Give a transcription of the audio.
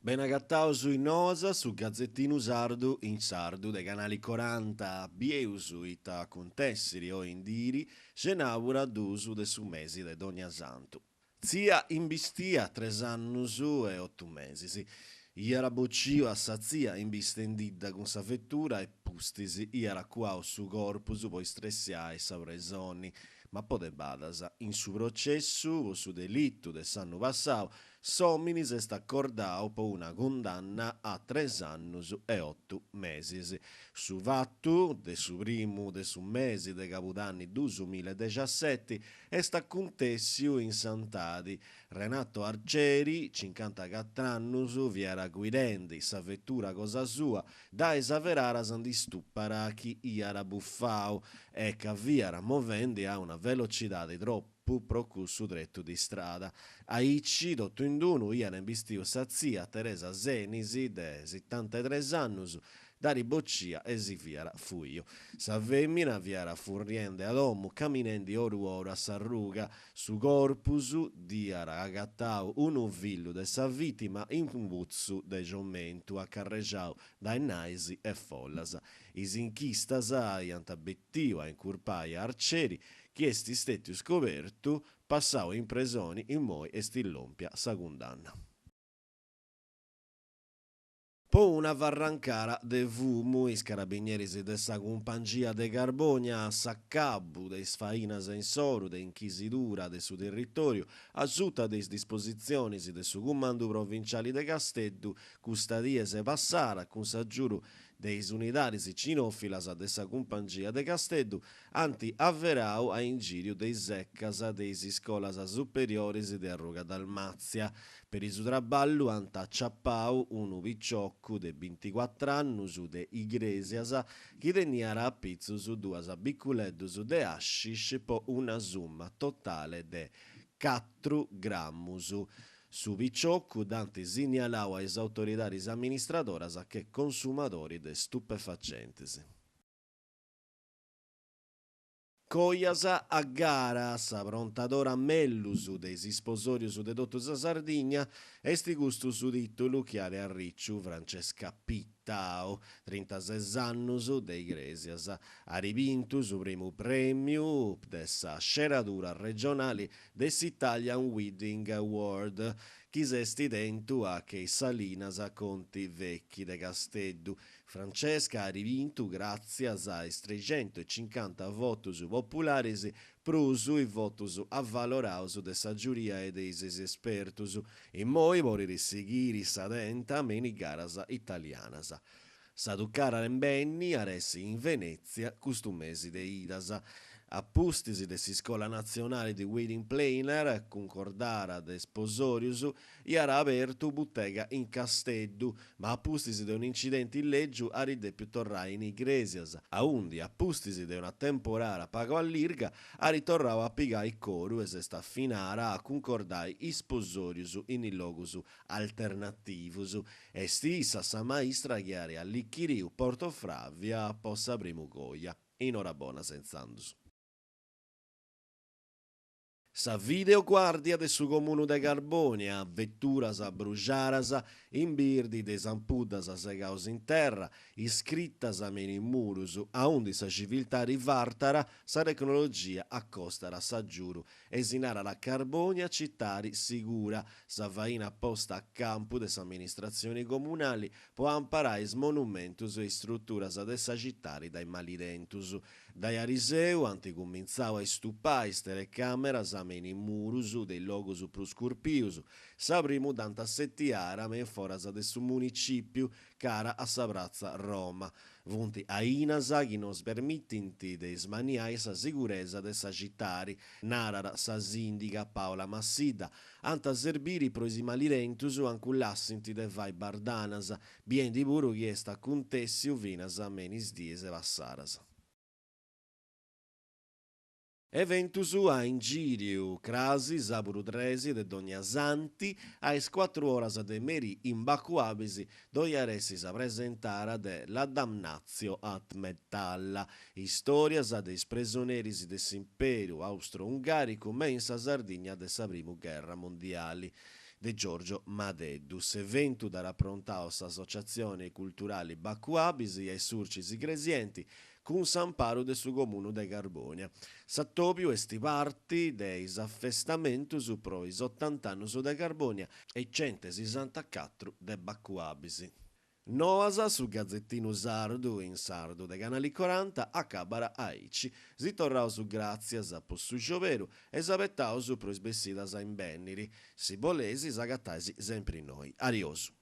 Benagataus in Noas, su gazetinu sardu in sardu de Canali Coranta. Bieus ita acuntèssiri oi in diri, cenàbura dus de su mesi de Donniasantu. Tzia imbistia tres annus e otu mesis. Iat bociu a sa tzia imbistendidda cun sa vetura e pustis iat cuau su corpus po istresiai sa presoni. Ma po de badas. In su processu po su delitu de s'annu passau, s'òmini s'est acordau po una cundanna a tres annus e otu mesis. Su fatu, de su primu de su mesi de cabudanni duus milla e dexaseti, est acuntèssiu in Santadi. Renato Arcieri, cincantacatr'annus, fiat guidendi sa vetura cosa sua, dae sa Feraras ndi stupat chi iat bufau e ca fiat movendi a una velocidadi tropu pro cussu tretu de istrada. Aici, totu in d'unu, iat imbistiu sa tzia Teresa Senis, de setantatres annus, dd'at bocia e si fiat fuiu. Sa fèmina fiat furriende a domu, caminendi oru oru a s'arruga. Su corpus dd'iat agatau unu fillu de sa vìtima in unu putzu de ciomentu acarrexau dae naes e follas. Is inchistas aiant betiu a incurpai a Arcieri, chi est stètiu scobertu, passau in presoni, immoi est lòmpia sa cundanna. Po una farrancara de fumu, is carabinieris de sa Cumpangia de Carbònia, a s'acabu de is fainas insoru de inchisidura de su territòriu, a suta de is dispositzionis de su Cumandu Provinciali de Casteddu, custa dies passada, cun s'agiudu de is unidadis cinòfilas de sa Cumpangia de Casteddu, ant averau a ingìriu de is ecas de is iscolas superioris de Arruga Dalmàtzia. Peri su traballu ant aciapau unu piciocu de binticuatr'annus de Igrèsias chi teniat a pitzus duas biculeddus de hashish po una summa totale de catru gramus. Su piciocu dd'ant sinnialau a is autoridadis amministradoras che consumadori de stupefacentis. Cojas a gara, s'aprontadora mellus de is isposòrius de totu sa Sardigna, est custu su tìtulu chi at arriciu Francesca Pittau, trintases annus de Igrèsias. At bintu su primu prèmiu de sa sceradura regionali de s'Italian Wedding Award, chi s'est tentu a Chez Salinas Conti Vecchi de Casteddu. Francesca at bintu gràtzias a is trexentuencincanta votus popularis prus is votus avaloraus de sa giuria e de is espertus. Immoi podit sighiri sa tenta me in is garas italianas. Sa tucara imbenni at essi in Venètzia custu mesi de Idas. A pustis de s'Iscola Natzionale di Wedding Planner, cuncordara de sposòrius, iat abertu butega in Casteddu, ma a pustis de un'incidenti lègiu at dèpiu torrai in Igrèsias, aundi a pustis de una temporada pagu allirga at torrau a pigai coru e s'est afinara a cuncordai isposòrius in is logus alternativus. Est issa sa maistra chi at allichiriu Porto Flavia po sa primu coja. Inorabona intzandus. Sa videoguàrdia de su Comunu de Carbònia, veturas bruxaras in birdi de is ampuddas segaus in terra, iscritas me in is murus, aundi sa civiltadi fartat, sa tecnologia acostat s'agiudu e si narat Carbònia citadi sigura, sa faina posta a campu de s'amministratzioni comunali po amparai is monumentus e istruturas de sa citadi dae malidentus. Dae ariseu ant cumintzau a istupai is telecàmeras me in is murus de is logus prus curpius. Sa primu dd'ant assetiara me in foras de su municìpiu, cara a sa pratza Roma. Funt ainas chi nos permitint de ismanniai sa siguresa de sa citadi, narat sa sìndiga Paola Massidda. Ant a serbiri pro is malidentus ancu lassint de fai bardanas, biendi puru chi est acuntèssiu finas me in is dies passadas. Eventus a ingìriu, Crasi, sàburu tresi de Donniasanti, a is cuatru oras de merì in Bacu Abis ddoi at essi sa presentara de La damnatio at Metalla, istòrias de is presoneris de s'Imperu Austro-Ungàricu me in sa Sardigna de sa primu gherra mondiali de Giorgio Madeddu. S'eventu dd'at aprontau s'Associatzioni Culturali Bacu Abis e Surcis Igresienti cun s'amparu de su Comunu de Carbònia. S'atòbiu est parti de is afestamentus pro is otant'annus de Carbònia e centesisantacatru de Bacu Abis. Noas, su gazetinu sardu in sardu de Canali Coranta acabat aici. Si torraus gràtzias po su scioberu e s'abetaus pro is bessidas a imbènniri. Si boleis s'agatais sempri innoi. Ariosu.